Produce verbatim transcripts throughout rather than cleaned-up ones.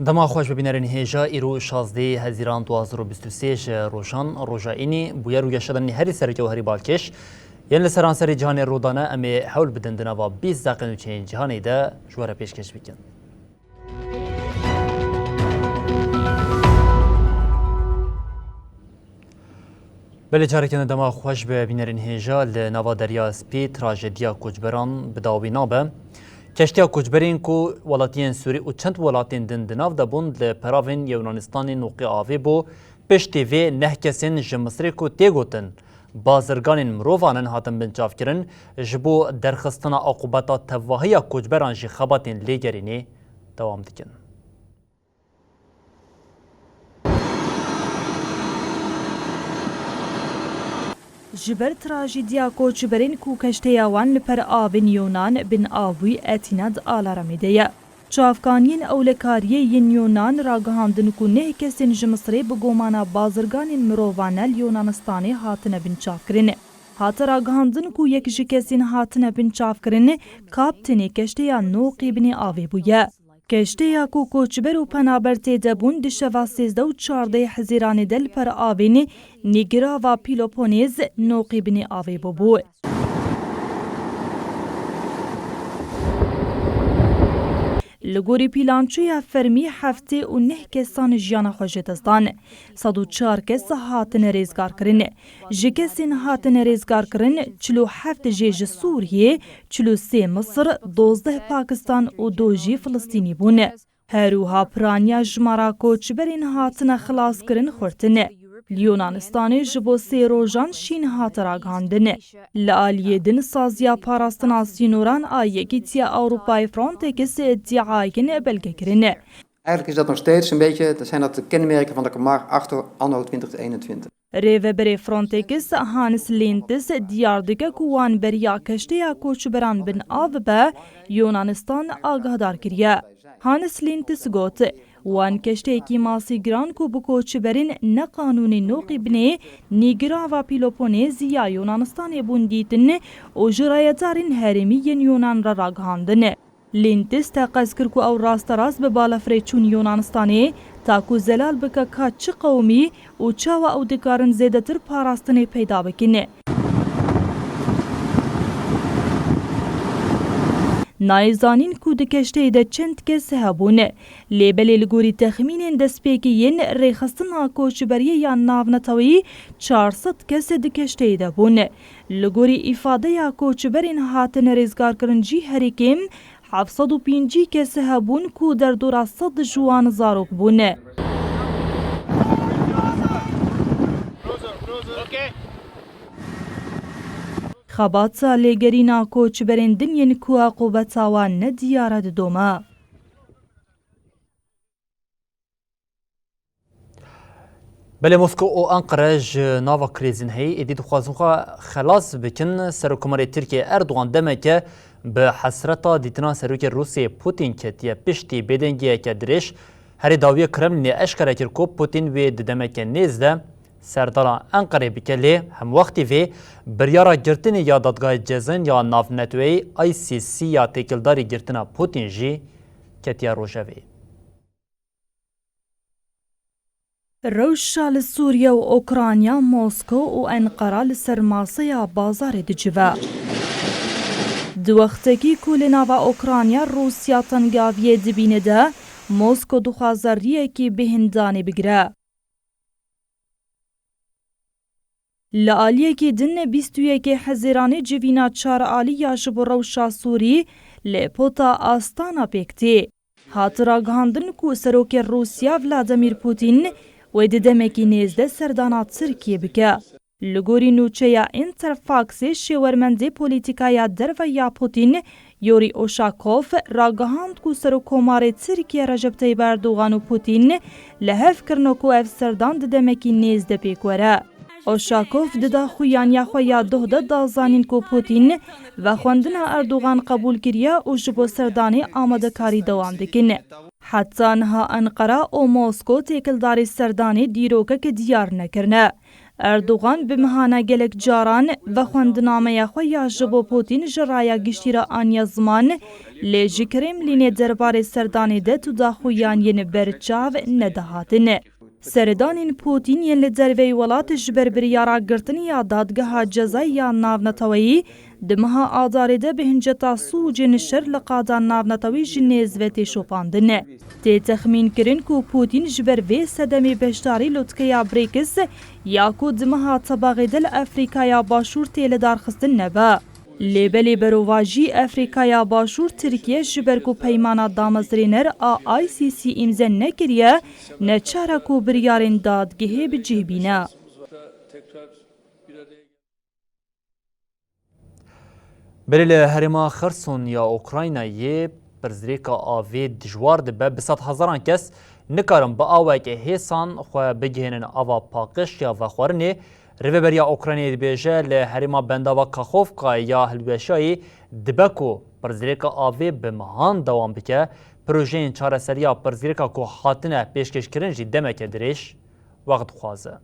Dema xweş bi bînerên hêja, îro şazdeh Hezîran du hazar û bîst û sê ji rojan, roja înî, bûyer û geşedanî herî sereke û herî balkêş yên li seranserê cîhanê rû dane, em ê hewl bidin di nava bîst deqe nûçeyên cîhanê de ji we re pêşkêş bikin. Belê, careke din dema xweş be bînerên hêja. Li nava Derya Spî trajediya koçberan bi dawî nabe. Keştiya koçberên ku welatiyên Sûrî û çend welatên din di nav de bûn, li peravên Yunanistanê noqê avê bû. Piştî vê neh kesên ji Misirê ku tê gotin bazirganên mirovan in hatin binçavkirin, ji bo derxistina aqûbeta tevahiya koçberan jî xebatên lêgerînê dewam dikin. Ji ber trajediya koçberên ku keşteya wan li per avên Yonan bin av bûyî, Etîna di alarmê de ye. Çavkaniyên ewlekariyê yên Yonan ragihandin ku neh kesên ji Misirê bi gomana bazirganên mirovan li Yunanistanê hatine binçavkirin. Hate ragihandin ku yek ji kesên hatine binçavkirin kaptênê keşteya noqê binê avê bûye. Keşteya ku koçber û penaber tê de bûn di şeva sêzdeh û çardeh Hezîranê de li per avên Nîgirava Pîloponêz noqê binê avê bûbû. Li gorî pîlançoya fermî heftê û neh kesan jiyana xwe ji dest dan. Sed û çar kes hatine rêzgarkirin. Ji kesên hatine rêzgarkirin, çil û heft jê ji Sûriyê, çil û sê Misir, dozdeh Pakistan û du jî Filistînî bûn. Her wiha piraniya jimara koçberên hatine xilaskirin xurtin e. Li Yunanistanê ji bo sê rojan şîn hate ragihandin. Li aliyê din saziya parastina sînoran a Yekîtiya Ewropayê Frontex îdîayên belge kirin. Eigenlijk is dat nog steeds een beetje, dat zijn dat de kenmerken van de Kamar achter anno twintig eenentwintig. Rêveberê Frontex Hannes Lintis diyar dike ku wan beriya keşteya koçberan bin av be Yunanistan agahdar kiriye. Hannes Lintis got, wan keşteyekî masî giran ku bi koçberên neqanûnî noqî binê Nîgirava Pîloponêzî ya Yunanistanê bûn dîtin û ji rayedarên herêmî yên Yunan re ragihandin. Lintis teqez kir ku ew rasterast bi balafirê çûn Yunanistanê, ta ku zelal bike ka çi qewimî û çawa ew dikarin zêdetir parastinê peyda bikin. Nayê zanîn ku di keşteyê de çend kes hebûn. Lê belê li gorî texmînên destpêkî yên rêxistina koçberiyê ya navneteweyî çar sed kes di keşteyê de bûn. Li gorî îfadeya koçberên hatine rêzgarkirin jî herî kêm heft sed û pêncî kes hebûn ku derdora sed ji wan zarok bûn. Xebata lêgerîna koçberên din yên ku aqûbeta wan ne diyar e didome. Belê Moskow û Enqere ji nava krîzên heyî êdî dixwazin xwe xelas bikin. Serokkomarê Tirkiyê Erdogan demeke bi hesreta dîtina Serokê Rûsiyê Putin ketiye piştî bêdengiyeke dirêj. Herî dawiyê Kremlînê eşkere kir ku Putin wê di demeke nêz de serdana Enqerê bike, lê hemwextî vê biryara girtinê ya Dadgehê Cezayên ya Navneteweyî, I C C, ya têkildarî girtina Putin jî ketiye rojevê. Rewşa li Sûriye û Ukrayna, Moskow û Enqera li ser maseya bazarê dicive. Di wextekî ku li nava Ukrayna Rûsya tengaviyê dibîne de, Moskow dixwaze riyekî bêhindanê bigire. Li aliyekî din, bîst û yekê Hezîranê civîna çar alî ya ji bo rewşa Sûrî li Pota Astana pêk tê. Hat ragihandin ku Serokê Rûsya Vladimir Putin wê di demekî nêz de serdana Tirkiyê bike. Li gorî nûçeya Interfaxê, şêwermendê polîtîkaya derve ya Putin Yurî Uşakov ragihand ku Serokkomarê Tirkiye Recep Tayyip Erdogan û Pûtîn li hev kirine ku ev serdan di demekî nêz de pêk were. Uşakov di daxuyaniya xwe ya doh de da zanîn ku Pûtîn vexwendina Erdogan qebûl kiriye û ji bo serdanê amadekarî dewam dikin. Heta niha Enqera û Mosko têkildarî serdanê dîrokek diyar nekirine. Erdogan bi mihana gelek caran vexwendinameya xwe ya ji bo Pûtîn ji raya giştî re aniye ziman, lê ji Kremlînê derbarê serdanê de tu daxuyaniyên berçav nedihatin. Serdanên Pûtîn yên li derveyî welat ji ber biryara girtinê ya Dadgeha Cezayê ya Navneteweyî di meha Adarê de bi hinceta sûcên şer li qada navnetewî ji nêz ve tê şopandin. Tê texmînkirin ku Pûtîn ji ber vê sedemê beşdarî lotkeya BRICS ya ku di meha Tebaxê de li Efrîkaya Başûr tê lidarxistin nebe. Lê belê berovajî Efrîkaya Başûr Tirkiye ji ber ku peymana damezrêner a I C C îmze nekiriye, neçar e ku biryarên dadgehê bi cih bîne. Berê li herêma Xerson ya Ukraynayê pirsgirêka avê dijwar dibe, bi sed hezaran kes nikarin bi aweke hêsan xwe bigihênin ava paqij ya vexwarinê. Rêveberiya Ukraynayê dibêje, li herêma bendava Kaxovka ya hilweşayî dibe ku pirsgirêka avê bi mehan dewam bike. Projeyên çareseriya pirsgirêka ku hatine pêşkêşkirin jî demeke dirêj wext dixwaze.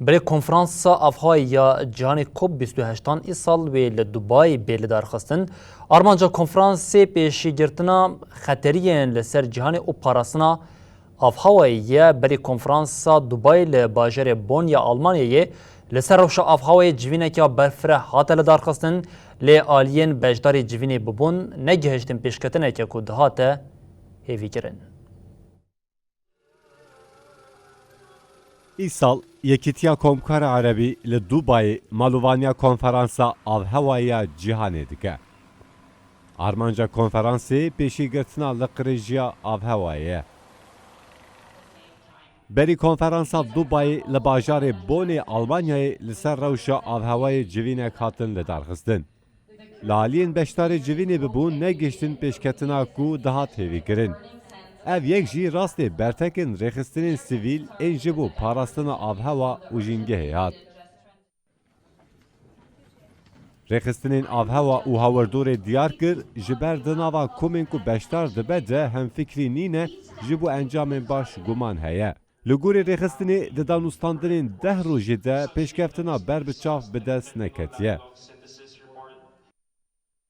Berê konferansa avhayê ya cîhanê COP bîst û heştan îsal wê li Dubayê bê lidarxistin. Armanca konferansê pêşîgirtina xeteriyên li ser cîhanê û parastina avhewayê ye. Berê konferansa Dubayê li bajarê Bonn ya Almanyayê li ser rewşa avhewayê civîneke berfireh hate lidarxistin, lê aliyên beşdarî civînê bibûn negihiştin pêşketineke ku dihate hêvîkirin. Îsal Yekîtiya Komkara Erebî li Dubayê malovaniya konferansa avhewayê ya cîhanê dike. Armanca konferansê pêşîgirtina liqirêjiya avhewayê ye. Berî konferansa Dubayê li bajarê Bonê Almanyayê li ser rewşa avhewayê civînek hatin lidarxistin. Li aliyên beşdarê civînê bibûn negihiştin pêşketina ku dihat hêvîkirin. Ev yek jî rastê bertekên rêxistinên sivîl ên ji bo parastina avhewa û jîngehê hat. Rêxistinên avhewa û hawirdorê diyar kir, ji ber di nava komên ku beşdar dibe de hemfikrî nîne, ji bo encamên baş guman heye. Li gorî rêxistinê di danûstandinên deh rojê de pêşkeftina ber bi çav bi dest neketiye.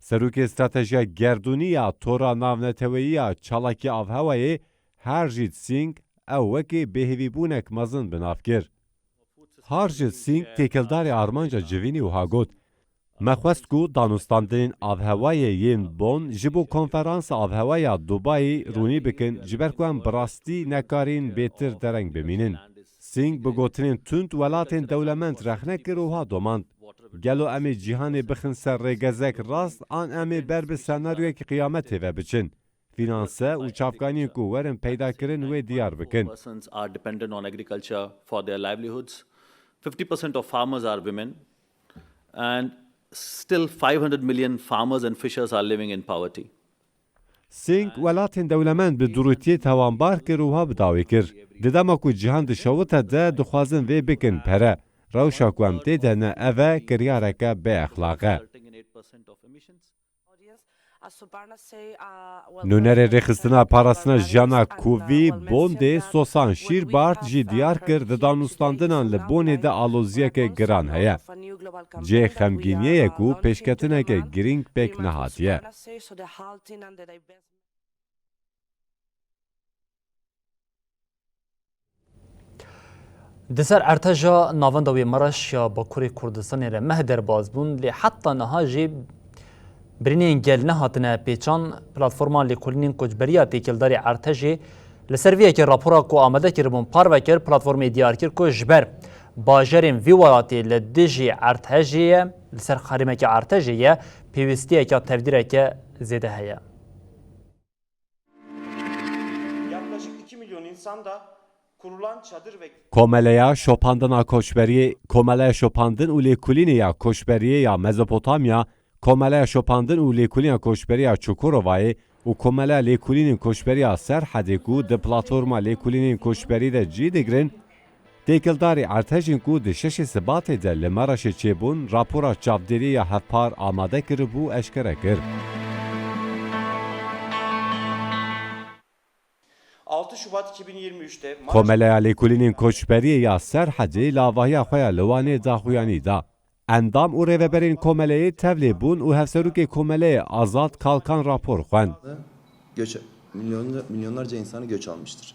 Serokê Stratejiya Gerdûnî ya Tora Navneteweyî ya Çalakî Avhewayê Harjit Singh ew wekî bêhêvîbûnek mezin bi nav kir. Harjit Singh têkildarî armanca civînî wiha got, me xwest ku danûstandinên avhewayê yên Bon ji bo konferansa avhewa ya Dubayê rûnî bikin, ji ber ku em bi rastî nekarîn bêtir dereng bimînin. Singh bi gotinên tund welatên dewlemend rexne kir û wiha domand, gelo em ê cîhanê bixin ser rêgezek rast an em ê ber bi senaryoyekî qiyametê ve biçin? Fînanse û çavkaniyên ku werin peydakirin wê diyar bikin. Persons are dependent on agriculture for their livelihoods. Fifty percent of farmers are women, and still five hundred million farmers and fishers are living in poverty. Singh welatên dewlemend bi durûtiyê tawanbar kir û wiha bi dawî kir, di dema ku cîhan dişewite de dixwazin vê bikin pere. Rewşa ku em tê de ne ev e, kiryareke bêexlaq e. Nûnerê Rêxistina Parastina Jiyana Kovî Bondê Sosan Şîrbart jî diyar kir, di danûstandinan li Bonê de aloziyeke giran heye. Cihê xemgîniyê ye ku pêşketineke girîng pêk nehatiye. Di ser erteja navenda wê Maraş ya Bakurê Kurdistanê re meh derbas bûn, lê heta niha jî birînên gel nehatine pêçan. Platforma Lêkolînên Koçberiya têkildarî ertejê li ser vê yekê rapora ku amade kiribûn parve kir. Platformê diyar kir ku ji ber bajarên vî welatê li dijî ertejê ye, li ser herêmeke ertejê ye, pêwîstiyeke tevdîreke zêde heye. Yaklaşık iki milyon insan da kurulan çadır ve Komeleya Şopandina Koçberiyê, Komeleya Şopandin û Lêkolînê ya Koçberiyê ya Mezopotamya, Komeleya Şopandin û Lêkolîna Koçberî ya Çukurovayê û Komeleya Lêkolînên Koçberî ya Serhedê ku di Platforma Lêkolînên Koçberî de cî digirin, têkildarî ertejên ku di şeşê Sibatê de li Meraşê çêbûn, rapora çavdêriyê ya hevpar amade kiribû eşkere kir. Altı Şubat iki bin yirmi üçte Maraş Komeleya Lêkolînên Koçberiyê ya Serhedê li avahiya xwe ya li Wanê daxuyanî da. Endam û rêveberên komeleyê tevlê bûn û hevserokê komeleyê Azad Kalkan rapor xwend. Göç, milyonla-, milyonlarca insanı göç almıştır.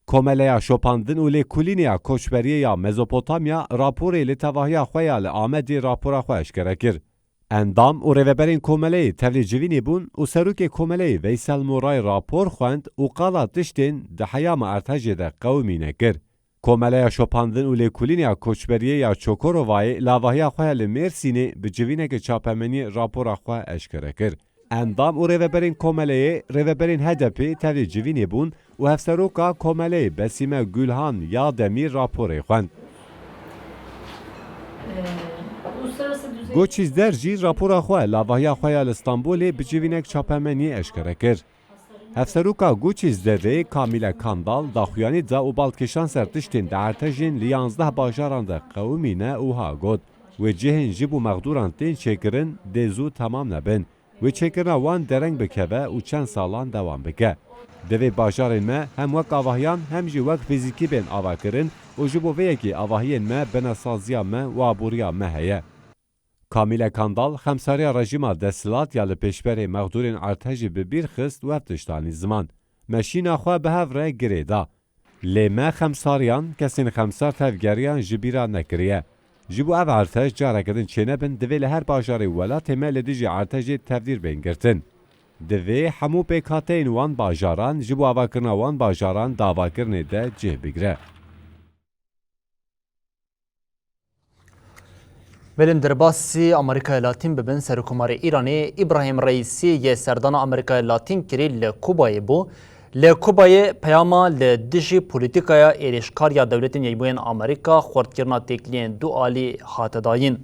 Komeleya Şopandin û Lêkolînê ya Koçberiyê ya Mezopotamya raporê li tevahiya xwe ya li Amedê rapora xwe eşkere kir. Endam û rêveberên komeleyê tevlê civînê bûn û serokê komeleyê Veysel Moray rapor xwend û qala tiştên di heyama ertejê de qewimîne kir. Komeleya Şopandin û Lêkolînê ya Koçberiyê ya Çokorovayê li avahiya xwe ya li Mêrsînê bi civîneke çapemeniyê rapora xwe eşkere kir. Endam û rêveberên komeleyê, rêveberên H D P tevlê civînê bûn û hevseroka komeleyê Besîme Gulhan Yademîr raporê xwend. Guçîzder jî rapora xwe li avahiya xwe ya li Stenbolê bi civînek çapemeniyê eşkere kir. Hevseroka Guçîzderê Kamîle Kandal daxuyanî da û balkêşan ser tiştên di ertejên li yanzdeh bajaran de qewimîne û ha got, wê cihên ji bo mexdûran tên çêkirin dê zû temam nebin. Wê çêkirina wan dereng bikeve û çend salan dewam bike. Divê bajarên me hem wek avahiyan hem jî wek fîzîkî bên avakirin û ji bo vê yekê avahiyên me binesaziya me û aboriya me heye. Kamîle Kandal xemsariya rejîma desthilat ya li pêşberê mexdûrên ertejî bi bîr xist û ev tişt anî ziman. Me şîna xwe bi hev re girê da. Lê me xemsariyan, kesên xemsar tevgeriyan ji bîra nekiriye. Ji bo ev ertej careke din çênebin, divê li her bajarê welatê me li dijî ertejê tevdîr bên girtin. Divê hemû pêkhateyên wan bajaran ji bo avakirina wan bajaran di avakirinê de cih bigire. Belên derbasî Amerîkaya Latîn bibin, Serokkomarê Îranê Îbrahîm Reîsî yê serdana Amerîkaya Latîn kirî li Kubayê bû. Li Kubayê peyama li dijî polîtîkaya êrîşkar ya Dewletên Yekbûyên Amerîka xurtkirina têkiliyên du alî hate dayîn.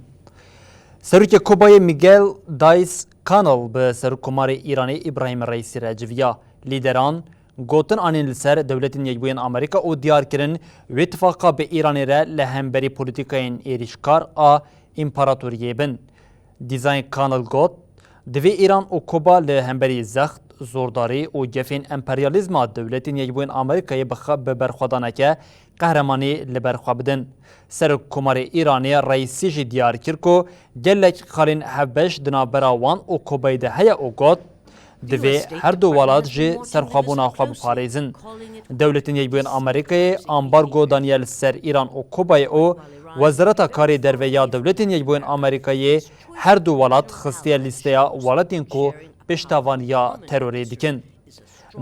Serokê Kubayê Miguel Diaz-Canel bi Serokkomarê Îranê Îbrahîm Reîsî re civiya. Lîderan gotin anîn li ser Dewletên Yekbûyên Amerîka û diyar kirin wê tifaqa bi Îranê re li hemberî polîtîkayên êrîşkar a împaratoriyê bin. Design Channel got, divê Îran û Kuba li hemberî zext, zordarî û gefên emperyalîzma Dewletên Yekbûyên Amerîkayê bi xe-, bi berxwedaneke qehremanî li ber xwe bidin. Serokkomarê Îranê Reîsî jî diyar kir ku gelek xalên hevbeş di navbera wan û Kubayê de heye û got, divê her du welat ji serxwebûna xwe biparêzin. Dewletên Yekbûyên Amerîkayê ambargo daniye li ser Îran û Kubayê û Wezareta Karê Derve ya Dewletên Yekbûyên Amerîkayê her du welat xistiye lîsteya welatên ku piştevaniya terorê dikin.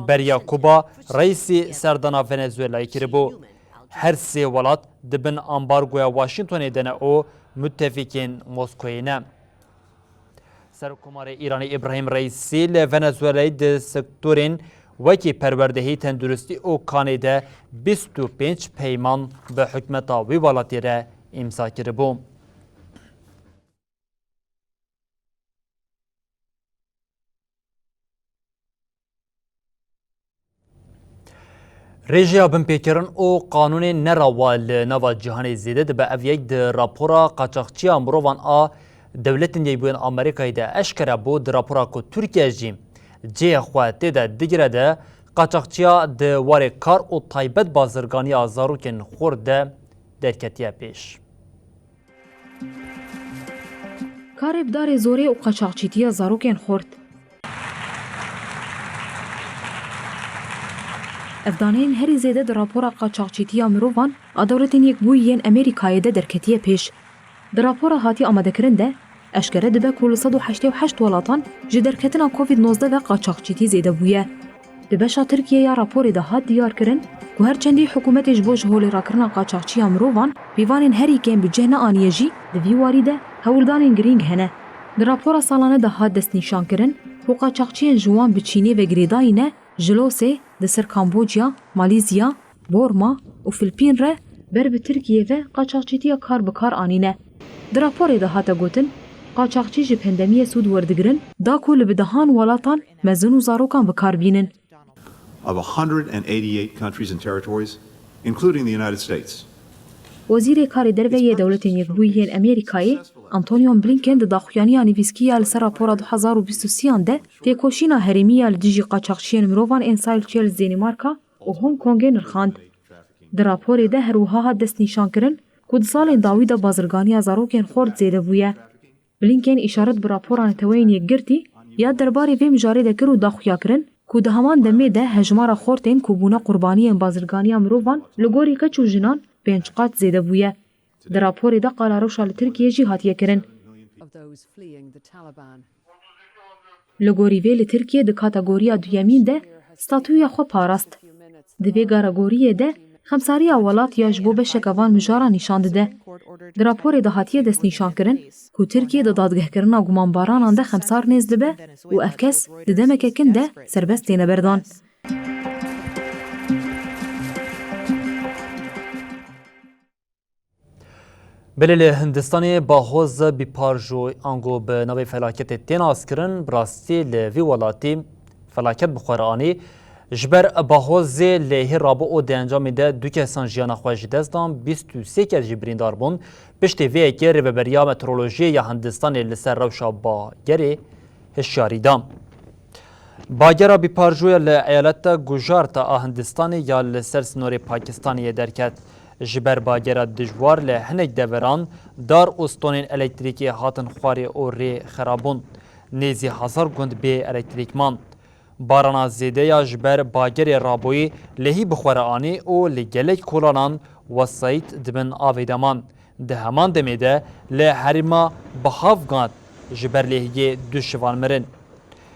Beriya Kuba, Reîsî serdana Venezuelayê kiribû. Her sê welat di bin ambargoya Washingtonê de ne û mutefîkên Moskoyê ne. Serokkomarê Îranê Îbrahîm Reîsî li Venezuelayê di sektorên wekî perwerdehî, tenduristî û kanê de bîst û pênc peyman bi hikûmeta wî welatî re îmza kiribû. Rêjeya binpêkirin û qanûnên nerawa li nava cîhanê zêde dibe. Ev yek di rapora qaçaxçiya mirovan a Dewletên Yekbûyên Amerîkayê de eşkere bû. Di rapora ku Tirkiye jî cihê xwe tê de digire de, qaçaxçiya di warê kar û taybet bazirganiya zarokên xurt de derketiye pêş. Karê bi darê zorê û qaçaxçîtiya zarokên xurt. Ev daneyên herî zêde di rapora qaçaxçîtiya mirovan a Dewletên Yekbûyî yên Amerîkayê de derketiye pêş. Di rapora hatiye amadekirin de eşkere dibe ku li sed û heştê û heşt welatan ji derketina Covid nozdeh ve qaçaxçîtî zêde bûye. Di beşa Tirkiyê ya raporê de hat diyarkirin ku her çendî hikûmetê ji bo ji holê rakirina qaçaxçiya mirovan pîvanên herî kêm bi cih neaniye jî, di vî warî de hewldanên girîng hene. Di rapora salane de hat destnîşankirin ku qaçaxçiyên ji wan bi çînê ve girêdayî ne, ji Losê, di ser Kamboçya, Malîzya, Borma û Filipîn re ber bi Tirkiyê ve qaçaxçîtiya kar bi kar anîne. Di raporê de hate gotin, qaçaxçî ji pandemiyê sûd werdigirin, da ku li bi dehan welatan mezin û zarokan bi kar bînin. Of a hundred and eighty-eight countries and territories, including the United States. Wezîrê Karê Derve yê Dewletên Yekbûyî yên Amerîkayê, Antonio Blinken, di daxuyaniya nivîskî ya li ser rapora du hezar û bîst û sêyan de têkoşîna herêmî ya li dijî qaçaxçiyên mirovan ên Seychelles, Danimarka û Hong Kongê nirxand. Di raporê de her wiha hat destnîşankirin ku di salên dawî de bazirganiya zarokên xort zêde bûye. Blinken îşaret bi rapora Neteweyên Yekgirtî ya derbarê vê mijarê de kir û da xuyakirin ku di heman demê de hejmara xortên ku bûne qurbaniyên bazirganiya mirovan li gorî keç û jinan pênc qat zêde bûye. Di raporê de qala rewşa li Tirkiyê jî hatiye kirin. Li gorî vê li Tirkiyê di kategoriya duyemîn de statûya xwe parast. Di vê kategoriyê de xemsariya welat ya ji bo beşeke van mijaran nîşan dide. Di raporê de hatiye destnîşankirin ku Tirkiye di dadgehkirina gumanbaranan de xemsar nêz dibe û ev kes di demeke kin de serbest têne berdan. Belê li Hindistanê Bahoz Biparjoy, ango bi navê felaketê tê naskirin, bi rastî li vî welatî felaket bi xwe re anî. Ji ber Bahozê lêhî rabû û di encamê de du kesan jiyana xwe ji dest dan, bîst û sê kes jî birîndar bûn. Piştî vê yekê Rêveberiya Meteorolojiyê ya Hindistanê li ser rewşa bagerê hişyarî da. Bagera Biparjoya li eyaleta Gujarta a Hindistanê ya li ser sînorê Pakistanê yê derket. Ji ber bagera dijwar li hinek deveran dar û stonên elektrîkê hatin xwarê û rê xerabûn. Nêzî hezar gund bê elektrîk man. Barana zêde ya ji ber bagerê rabûyî lehî bi xwe re anî û li gelek kolanan wesayît di bin avê de man. Di heman demê de li herêma Bahavgand ji ber lehiyê du şivan mirin.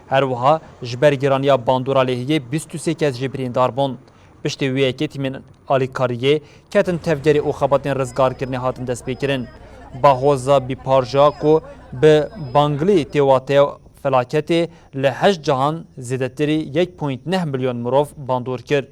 Her wiha ji ber giraniya bandora lehiyê bîst û sê kes jî birîndar bûn. Piştî wê yekê tîmên alîkariyê ketin tevgerê û xebatên rizgarkirinê hatin destpêkirin. Bahoza Biparjoya ku bi Banglî tê wateya felaketê li heşt cihan zêdetirî yek point neh milyon mirov bandor kir.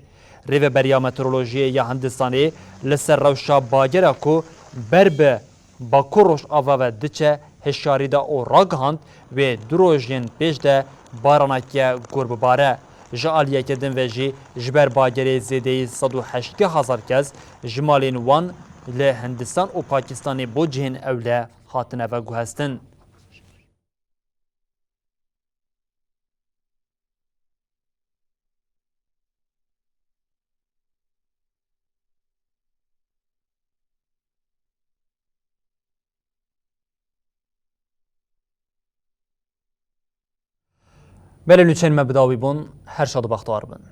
Rêveberiya Meteorolojiyê ya Hindistanê li ser rewşa bagera ku ber bi Bakur Rojava ve diçe hişyarî da û ragihand, wê du rojên pêş de baraneke gur bibare. Ji aliyeke din ve jî ji ber bagerê zêdeyî sed û heştê hezar kes ji malên wan li Hindistan û Pakistanê bo cihên ewle hatine veguhestin. Belê nûçeyên me bi dawî bûn, her şad û bextewar bin.